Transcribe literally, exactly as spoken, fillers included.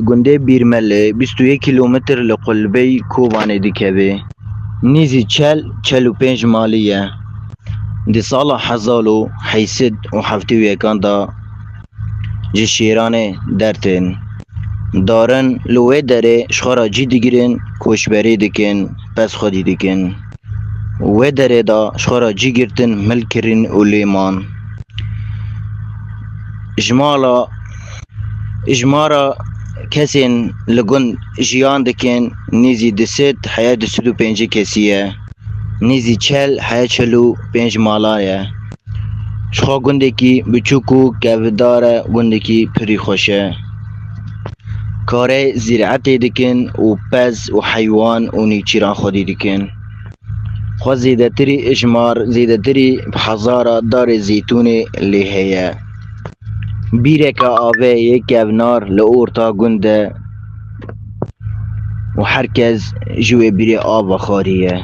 Gundê Bîrmelê bîst û yek kîlometr li qulbeyê Kobanê dikeve. Nêzî çel, çel û pênc malî ye. Di sala hezar û heyt sed û heftê û yekan de ji Şêranê dertên. Darin li wê derê ji xwe re cî digirin, koçberî dikin, pez xwedî dikin. Wê derê de ji xwe re cî girtin, mil kirin û lê man. Ji mala, ji mala kesên li gund jiyan dikin, nêzî du sed heya du sed û pêncî kesî ye. Nêzî çel heya çel û pênc mala ye. Ji xwe gundekî biçûk û kevdar e, gundekî pirî xweş e. Karê zîretê dikin û pez û heywan û nêçîran xwedî dikin. Xwe zêdetirî ijmar, zêdetirî hezara darê zeytûnê lê heye. Bîreke avê yê kevnar li orta gund e û her kes ji wê bîrê av vexwarî ye.